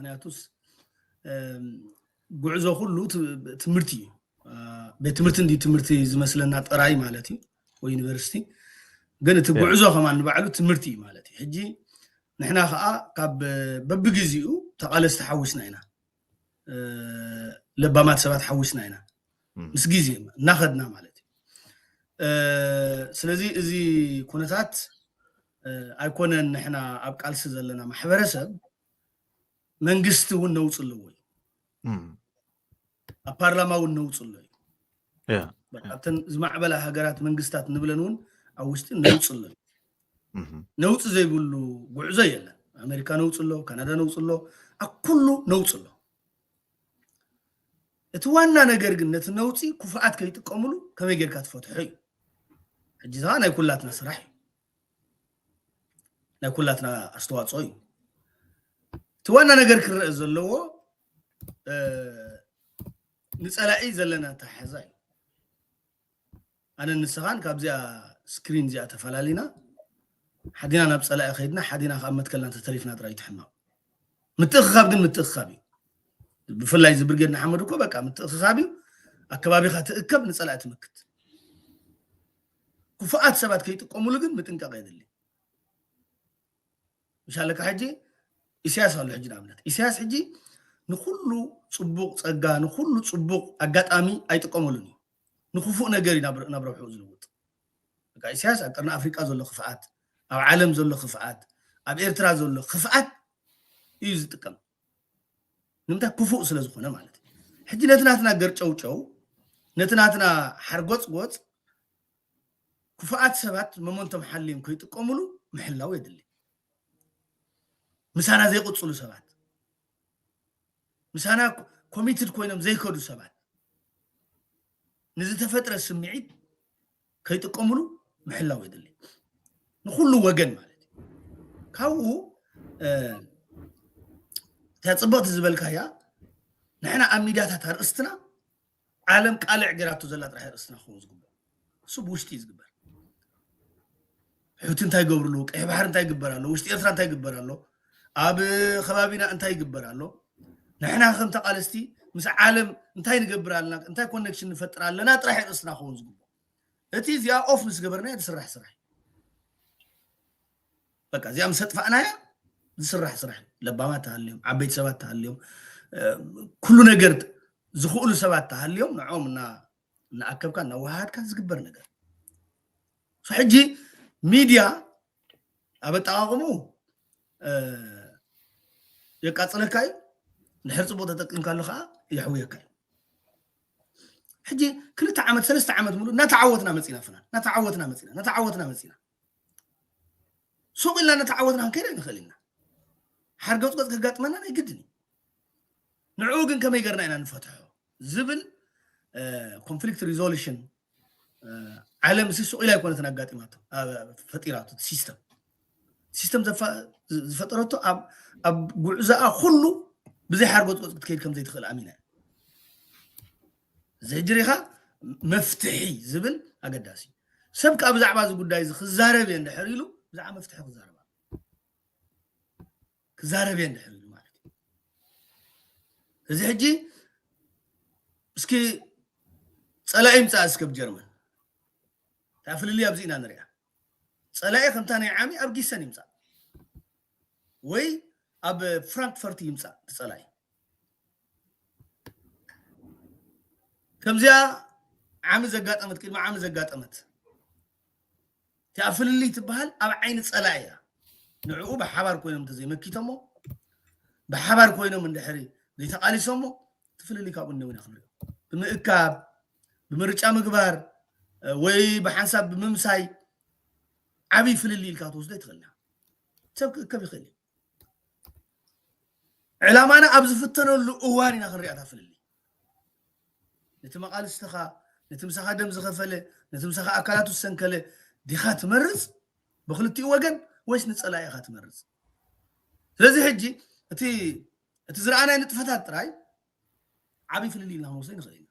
ምክንያቱስ ጉዕዞ ኩሉ ትምህርቲ እዩ። ቤት ትምህርቲ እንዲ ትምህርቲ ዝመስለና ጥራይ ማለት እዩ፣ ወይ ዩኒቨርሲቲ። ግን እቲ ጉዕዞ ከማን ንባዕሉ ትምህርቲ እዩ ማለት እዩ። ሕጂ ንሕና ከዓ ካብ በብግዜኡ ተቓለስቲ ሓዊስና ኢና፣ ለባማት ሰባት ሓዊስና ኢና ምስ ግዜ እናኸድና ማለት እዩ። ስለዚ እዚ ኩነታት ኣይኮነን ንሕና ኣብ ቃልሲ ዘለና ማሕበረሰብ መንግስቲ እውን ነውፅ ኣለዎ እዩ። ኣብ ፓርላማ እውን ነውፅ ኣሎ እዩ። ኣብተን ዝማዕበላ ሃገራት መንግስታት ንብለን እውን ኣብ ውሽጢ ነውፅ ኣሎ እዩ። ነውፂ ዘይብሉ ጉዕዞ የለን። ኣሜሪካ ነውፅ ኣሎ፣ ካናዳ ነውፅ ኣሎ፣ ኣብ ኩሉ ነውፅ ኣሎ። እቲ ዋና ነገር ግን ነቲ ነውፂ ክፉኣት ከይጥቀምሉ ከመይ ጌርካ ትፈትሖ እዩ። ሕጂ ዛ ናይ ኩላትና ስራሕ እዩ፣ ናይ ኩላትና ኣስተዋፅኦ እዩ። እቲ ዋና ነገር ክረአ ዘለዎ ንፀላኢ ዘለና ኣተሓሕዛ እዩ። ኣነ ንስኻን ካብዚኣ ስክሪን እዚኣ ተፈላሊና ሓዲና ናብ ፀላኢ ከይድና ሓዲና ካብ መትከልና ተተሪፍና ጥራይ ትሕማቕ። ምትእኽኻብ ግን ምትእኽኻብ እዩ። ብፍላይ እዚ ብርጌድ ንሓመድ እኮ በቃ ምትእኽኻብ እዩ። ኣከባቢኻ ትእከብ፣ ንፀላኢ ትምክት። ክፉኣት ሰባት ከይጥቀሙሉ ግን ምጥንቃቕ የድሊ። ምሻለካ ሕጂ ኢሳያስ ኣሎ። ሕጂ ንኣብነት ኢሳያስ ሕጂ ንኩሉ ፅቡቕ ፀጋ ንኩሉ ፅቡቕ ኣጋጣሚ ኣይጥቀመሉን እዩ። ንክፉእ ነገር እዩ ናብ ረብሑ ዝልውጥ። ኢሳያስ ኣብ ቀርኒ ኣፍሪቃ ዘሎ ክፍኣት፣ ኣብ ዓለም ዘሎ ክፍኣት፣ ኣብ ኤርትራ ዘሎ ክፍኣት እዩ ዝጥቀም። ንምንታይ? ክፉእ ስለ ዝኾነ ማለት እዩ። ሕጂ ነቲ ናትና ገርጨውጨው፣ ነቲ ናትና ሓርጎፅጎፅ ክፉኣት ሰባት መሞንቶም ሓልዮም ከይጥቀምሉ ምሕላው የድሊ። ምሳና ዘይቕፅሉ ሰባት፣ ምሳና ኮሚትድ ኮይኖም ዘይከዱ ሰባት ንዝተፈጥረ ስምዒት ከይጥቀምሉ ምሕላው የድሊ፣ ንኩሉ ወገን ማለት እዩ። ካብኡ እታ ፅብቕቲ ዝበልካያ ንሕና ኣብ ሚድያታት ኣርእስትና ዓለም ቃልዕ ገይራቶ ዘላ ጥራሕ ኣርእስትና ክኸውን ዝግብኦ፣ እሱ ብውሽጢ እዩ ዝግበር። ሕውቲ እንታይ ይገብርሉ፣ ቀይሕ ባሕሪ እንታይ ይግበር ኣሎ፣ ውሽጢ ኤርትራ እንታይ ይግበር ኣሎ፣ ኣብ ከባቢና እንታይ ይግበር ኣሎ፣ ንሕና ከም ተቓለስቲ ምስ ዓለም እንታይ ንገብር ኣለና፣ እንታይ ኮኔክሽን ንፈጥር ኣለና ጥራሕ ኣርእስትና ክኸውን ዝግብኦ። እቲ እዚኣ ኦፍ ምስ ገበርና ዝስራሕ ስራሕ እዩ። በቃ እዚኣ ምስ ኣጥፋእናያ ዝስራሕ ስራሕ እዩ። ለባማት ተሃልዮም፣ ዓበይቲ ሰባት ተሃልዮም፣ ኩሉ ነገር ዝኽእሉ ሰባት ተሃልዮም ንዕኦም እናኣከብካ እናወሃሃድካ ዝግበር ነገር። ሕጂ ሚድያ ኣብ ኣጠቓቕምኡ የቃፅለካ እዩ፣ እንድሕር ፅቡቅ ተጠቂምካሉ ከዓ የሕውየካ እዩ። ሕጂ ክልተ ዓመት ሰለስተ ዓመት ሙሉእ እናተዓወትና መፂና፣ ፍናን እናተዓወትና መፂና እናተዓወትና መፂና ሱቅ ኢልና እናተዓወትና ክንከይድ ኣይንኽእል ኢና። ሓርገፅገፅ ከጋጥመና ናይ ግድን እዩ። ንዕኡ ግን ከመይ ገርና ኢና ንፈትሖ ዝብል ኮንፍሊክት ሪዞሉሽን ዓለም ሲ ሱቅ ኢላ ኣይኮነትን ኣጋጢማቶ፣ ፈጢራቶ ሲስተም ሲስተም ዝፈጠረቶ ኣብ ጉዕዛኣ ኩሉ ብዘይ ሓርጎፅጎፅ ክትከይድ ከም ዘይትኽእል ኣሚና እያ። እዚ ሕጂ ሪኻ መፍትሒ ዝብል ኣገዳሲ ሰብ ከዓ ብዛዕባ እዚ ጉዳይ እዚ ክዛረብ እየ እንድሕር ኢሉ ብዛዕባ መፍትሒ ክዛረብ ክዛረብ እየ እንድሕር ኢሉ ማለት እዩ። እዚ ሕጂ እስኪ ፀላኢ ይምፃእ እስከ ብጀርመን እታ ፍልልይ ኣብዚ ኢና ንሪኣ። ፀላኢ ከምታ ናይ ዓሚ ኣብ ጊሰን ይምፃእ ወይ ኣብ ፍራንክፈርት ይምፃእ እቲ ፀላኢ። ከምዚኣ ዓሚ ዘጋጠመት ቅድሚ ዓሚ ዘጋጠመት እቲኣ ፍልልይ ትበሃል ኣብ ዓይኒ ፀላኢ እያ። ንዕኡ ብሓባር ኮይኖም እንተዘይመኪቶሞ ብሓባር ኮይኖም እንድሕሪ ዘይተቃሊሶሞ እቲ ፍልልይ ካብኡ እነው ኢና ክንሪኦ ብምእካብ ብምርጫ ምግባር ወይ ብሓንሳብ ብምምሳይ ዓብይ ፍልልይ ኢልካ ትወስዶ ይትኽእል ኢና። ሰብ ክእከብ ይኽእል እዩ። ዕላማና ኣብ ዝፍተነሉ እዋን ኢና ክንሪኣታ ፍልልይ። ነቲ መቃልስትኻ ነቲ ምሳኻ ደም ዝኸፈለ ነቲ ምሳኻ ኣካላቱ ዝሰንከለ ዲኻ ትመርፅ? ብክልቲኡ ወገን ወይስ ንፀላኢኻ ትመርፅ? ስለዚ ሕጂ እቲ እቲ ዝረኣናይ ንጥፈታት ጥራይ ዓብይ ፍልልይ ኢልና ክንወስዶ ንኽእል ኢና።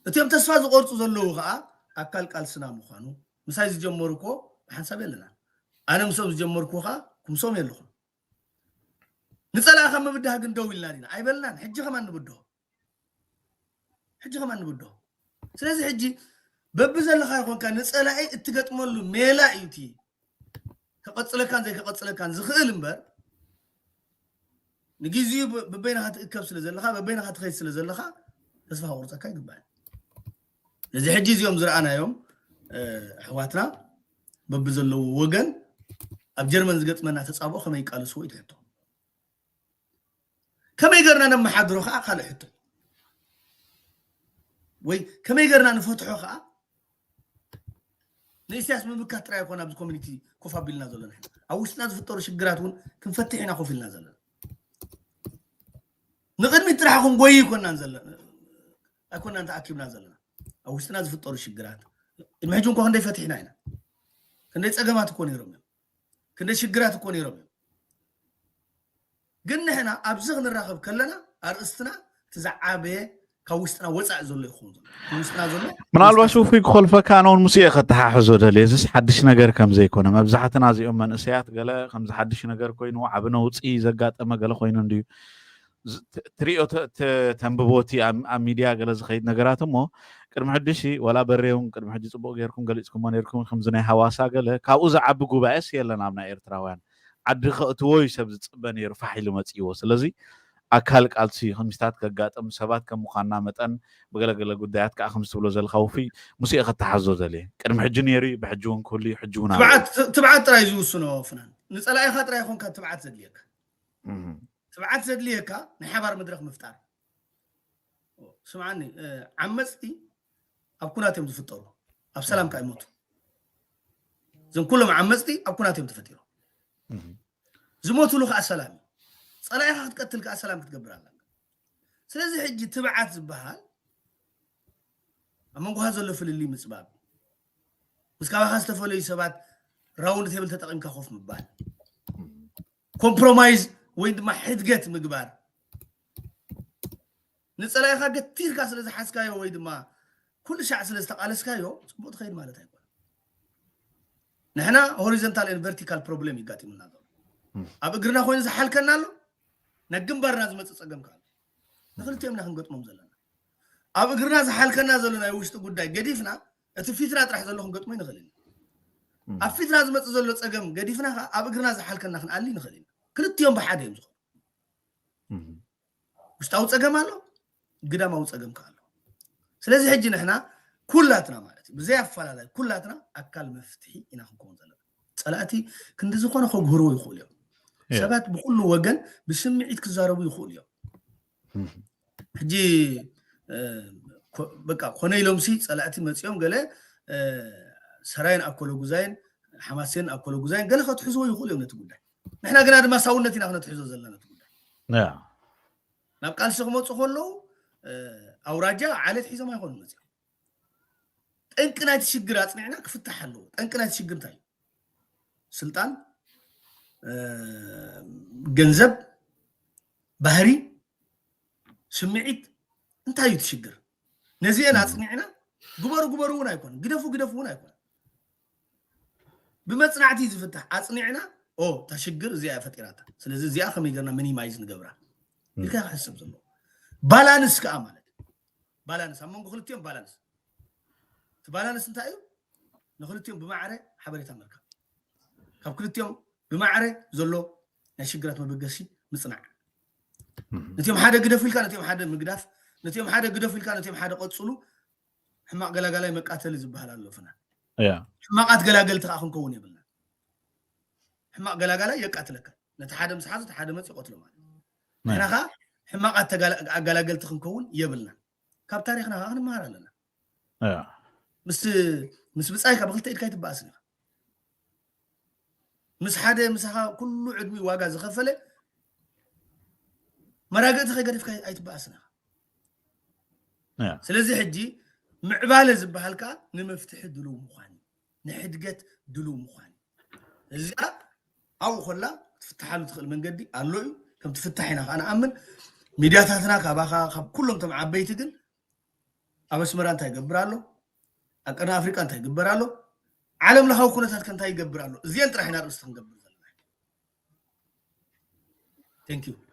እቲኦም ተስፋ ዝቆርፁ ዘለዉ ከዓ ኣካል ቃልስና ምዃኑ ምሳይ ዝጀመሩ እኮ ብሓንሳብ የለና። ኣነ ምስኦም ዝጀመርኩ ከዓ ክምስኦም የለኹም። ንፀላእኻ ምብዳህ ግን ደው ኢልና ዲና ኣይበልናን። ሕጂ ከማን ንብድሆ፣ ሕጂ ከማን ንብድሆ። ስለዚ ሕጂ በብዘለኻ ይኾንካ ንፀላኢ እትገጥመሉ ሜላ እዩ እቲ ከቐፅለካን ዘይከቐፅለካን ዝኽእል እምበር፣ ንግዜኡ በበይናኻ ትእከብ ስለ ዘለኻ፣ በበይናኻ ትኸይድ ስለ ዘለኻ ተስፋ ከቑርፀካ ይግባእ። ነዚ ሕጂ እዚኦም ዝረኣናዮም ኣሕዋትና በብዘለዎ ወገን ኣብ ጀርመን ዝገጥመና ተፃብኦ ከመይ ይቃለስዎ እዩ ትሕቶ። ከመይ ገርና ነመሓድሮ ከዓ ካልእ ሕቶ፣ ወይ ከመይ ገርና ንፈትሖ ከዓ ንኢሳያስ ምምካት ጥራይ ኣይኮነ ኣብዚ ኮሚኒቲ ኮፍ ኣቢልና ዘለና። ኣብ ውሽጥና ዝፍጠሩ ሽግራት እውን ክንፈትሕ ኢና ኮፍ ኢልና ዘለና። ንቕድሚት ጥራሕ ክንጎይ ኣይኮናን ዘለና፣ ኣይኮናን ተኣኪብና ዘለና። ኣብ ውሽጥና ዝፍጠሩ ሽግራት ቅድሚ ሕጂ እንኳ ክንደይ ፈቲሕና ኢና። ክንደይ ፀገማት እኮ ነይሮም እዮም። ክንደይ ሽግራት እኮ ነይሮም እዮም። ግን ንሕና ኣብዚ ክንራኸብ ከለና ኣርእስትና እቲ ዝዓበየ ካብ ውሽጥና ወፃኢ ዘሎ ይኸውን ዘሎ። ውሽጥና ዘሎ ምናልባት ውፉይ ክኾልፈካ፣ ኣነ እውን ምስ እየ ከተሓሕዞ ደልየ። እዚስ ሓድሽ ነገር ከም ዘይኮነ፣ መብዛሕትና እዚኦም መንእሰያት ገለ ከምዚ ሓድሽ ነገር ኮይኑ ዓቢ ነውፂ ዘጋጠመ ገለ ኮይኑ እንድዩ ትሪኦ፣ ተንብቦ፣ እቲ ኣብ ሚድያ ገለ ዝኸይድ ነገራት እሞ ቅድሚ ሕድሽ ዋላ በሬውን ቅድሚ ሕጂ ፅቡቅ ገይርኩም ገሊፅኩሞ ነይርኩም። ከምዚ ናይ ሃዋሳ ገለ ካብኡ ዝዓቢ ጉባኤስ የለን ኣብ ናይ ኤርትራውያን ዓዲ ከእትዎ እዩ ሰብ ዝፅበ ነይሩ። ፋሕ ኢሉ መፅእዎ። ስለዚ ኣካል ቃልሲ ከምዚታት ከጋጥም ሰባት ከም ምዃንና መጠን ብገለገለ ጉዳያት ከዓ ከምዚ ትብሎ ዘለካ ውፉይ ምስኡ ከተሓዞ ደልየ። ቅድሚ ሕጂ ነይሩ እዩ፣ ብሕጂ እውን ክህሉ እዩ፣ ሕጂ እውን ኣሎ። ትብዓት ጥራይ ዝውስኖ ፍናን፣ ንፀላኢኻ ጥራይ ይኾንካ ትብዓት ዘድልየካ። ትብዓት ዘድልየካ ናይ ሓባር መድረክ ምፍጣር። ስምዓኒ፣ ዓመፅቲ ኣብ ኩናት እዮም ዝፍጠሩ፣ ኣብ ሰላም ከዓ ይሞቱ። እዞም ኩሎም ዓመፅቲ ኣብ ኩናት እዮም ተፈጢሮም። ዝሞትሉ ከዓ ሰላም እዩ። ፀላኢኻ ክትቀትል ከዓ ሰላም ክትገብር ኣላ። ስለዚ ሕጂ ትብዓት ዝበሃል ኣብ መንጎኻ ዘሎ ፍልልይ ምፅባብ፣ ምስ ካባኻ ዝተፈለዩ ሰባት ራውንድ ቴብል ተጠቂምካ ኮፍ ምባል፣ ኮምፕሮማይዝ ወይ ድማ ሕድገት ምግባር፣ ንፀላኢኻ ገቲርካ ስለ ዝሓዝካዮ ወይ ድማ ኩሉ ሻዕ ስለ ዝተቃለስካዮ ፅቡቅ ትኸይድ ማለት ኣይኮነ። ንሕና ሆሪዞንታል ን ቨርቲካል ፕሮብሌም ይጋጢምና ዘሎ። ኣብ እግርና ኮይኑ ዝሓልከና ኣሎ፣ ናብ ግንባርና ዝመፅእ ፀገም ከ ኣሎ። ንክልቲኦም ኢና ክንገጥሞም ዘለና። ኣብ እግርና ዝሓልከና ዘሎ ናይ ውሽጢ ጉዳይ ገዲፍና እቲ ፊትና ጥራሕ ዘሎ ክንገጥሞ ይንኽእል ኢና። ኣብ ፊትና ዝመፅእ ዘሎ ፀገም ገዲፍና ከዓ ኣብ እግርና ዝሓልከና ክንኣሊ ንኽእል ኢና። ክልቲኦም ብሓደ እዮም ዝኾኑ። ውሽጣዊ ፀገም ኣሎ፣ ግዳማዊ ፀገም ከዓ ኣሎ። ስለዚ ሕጂ ንሕና ኩላትና ማለት እዩ ብዘይ ኣፈላላይ ኩላትና ኣካል መፍትሒ ኢና ክንከውን ዘለና። ፀላእቲ ክንዲ ዝኾነ ከጉህርዎ ይኽእሉ እዮም። ሰባት ብኩሉ ወገን ብስምዒት ክዛረቡ ይኽእሉ እዮም። ሕጂ በቃ ኮነ ኢሎም ሲ ፀላእቲ መፂኦም ገለ ሰራይን ኣኮሎ ጉዛይን ሓማሴን ኣኮሎ ጉዛይን ገለ ከትሕዝዎ ይኽእሉ እዮም ነቲ ጉዳይ። ንሕና ግና ድማ ሳውነት ኢና ክነትሕዞ ዘለና ነቲ ጉዳይ። ናብ ቃልሲ ክመፁ ከለዉ ኣውራጃ ዓሌት ሒዞም ኣይኮኑ መፂኦም። ጠንቂ ናይቲ ሽግር ኣፅኒዕና ክፍታሕ ኣለዎ። ጠንቂ ናይቲ ሽግር እንታይ እዩ? ስልጣን፣ ገንዘብ፣ ባህሪ፣ ስምዒት፣ እንታይ እዩ እቲ ሽግር? ነዚአን ኣፅኒዕና ግበሩ ግበሩ እውን ኣይኮነ፣ ግደፉ ግደፉ እውን ኣይኮነ። ብመፅናዕቲ ዝፍታሕ ኣፅኒዕና፣ ኦ እታ ሽግር እዚኣ እያ ፈጢራታ፣ ስለዚ እዚኣ ከመይ ገርና ሚኒማይዝ ንገብራ ኢልካ ክሕሰብ ዘለዎ። ባላንስ ከዓ ማለት ባላንስ ኣብ መንጎ ክልቲኦም ባላንስ፣ እቲ ባላንስ እንታይ እዩ? ንክልቲኦም ብማዕረ ሓበሬታ ምርካብ፣ ካብ ክልቲኦም ብማዕረ ዘሎ ናይ ሽግራት መበገሲ ምፅናዕ። ነቲኦም ሓደ ግደፉ ኢልካ ነቲኦም ሓደ ምግዳፍ፣ ነቲኦም ሓደ ግደፉ ኢልካ ነቲኦም ሓደ ቀፅሉ። ሕማቕ ገላጋላይ መቃተሊ ዝበሃል ኣሎ ፍና። ሕማቓት ገላገልቲ ከዓ ክንከውን የብልና። ሕማቕ ገላጋላይ የቃትለካ። ነቲ ሓደ ምስ ሓዙ እቲ ሓደ መፅ ይቀትሎ ማለት እዩ። ንሕና ከዓ ሕማቓት ኣገላገልቲ ክንከውን የብልና። ካብ ታሪክና ከዓ ክንመሃር ኣለና። ምስ ብፃይካ ብክልተ ኢድካ ኣይትበኣስን ኢኻ። ምስ ሓደ ምሳኻ ኩሉ ዕድሚ ዋጋ ዝኸፈለ መራገእቲ ከይገደፍካ ኣይትበኣስን ኢኻ። ስለዚ ሕጂ ምዕባለ ዝበሃል ከዓ ንመፍትሒ ድልው ምዃን እዩ፣ ንሕድገት ድልው ምዃን እዩ። እዚኣ ኣብኡ ከላ ክትፍትሓሉ ትኽእል መንገዲ ኣሎ እዩ። ከም ትፍታሕ ኢና ከዓ ንኣምን። ሚድያታትና ካባኻ ካብ ኩሎም ቶም ዓበይቲ ግን ኣብ ኣስመራ እንታይ ይገብር ኣሎ፣ ኣብ ቀርኒ ኣፍሪቃ እንታይ ይግበር ኣሎ፣ ዓለም ለኻዊ ኩነታት ከ እንታይ ይገብር ኣሎ፣ እዚአን ጥራሕ ኢና ርእስቲ ክንገብር ዘለና። Thank you.